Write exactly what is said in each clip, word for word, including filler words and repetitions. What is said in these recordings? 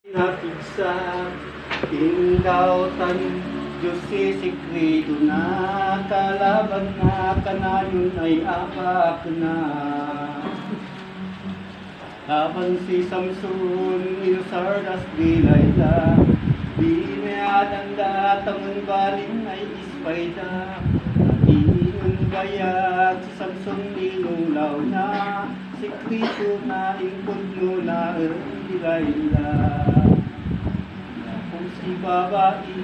Napigsa, indawtan, Dios ti sekretona, kalabanna, kanayon ay abakna. Laban si Samson, inusar das Delilah, binayadan da, ta mangbalin ay ispay da. Iti mangbayag, si Samson linulawna, sekretona, impudnona, en Delilah. Kung si babai,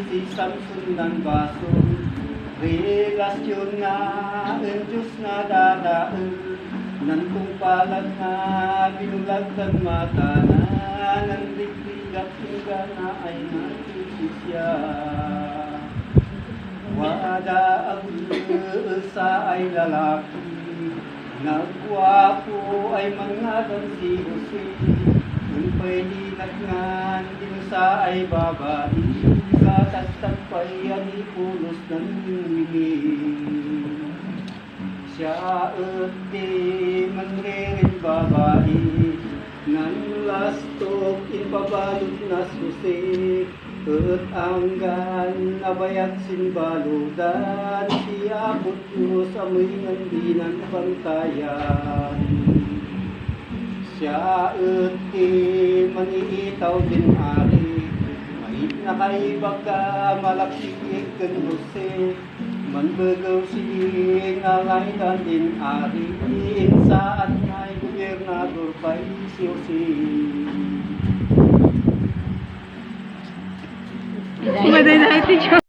si Samson nang basol, relasionna en Dios nadadael, nantungpalanna, binulagdan matana, nanrigrigat inggana ay nagtutisia. Wada agusa ay lalaki, nagguapo ay manngadan si Jose. Nupay linatngan, dinusa ay babai, katagtagpay a di pulos nang wini. Siya et ti manririn babai, nanlastok, impabaludna Jose, et anggan a bayag sin baludan ti Apo Dios a muyngeng dinan bantayan. Siya et ti maniitaw din ari, ay nakaibaga malaksid ken Jose, manbegew sidin a laydan din ari, insaadnay gobernador pay si Jose. Madaydayaw ti Dios.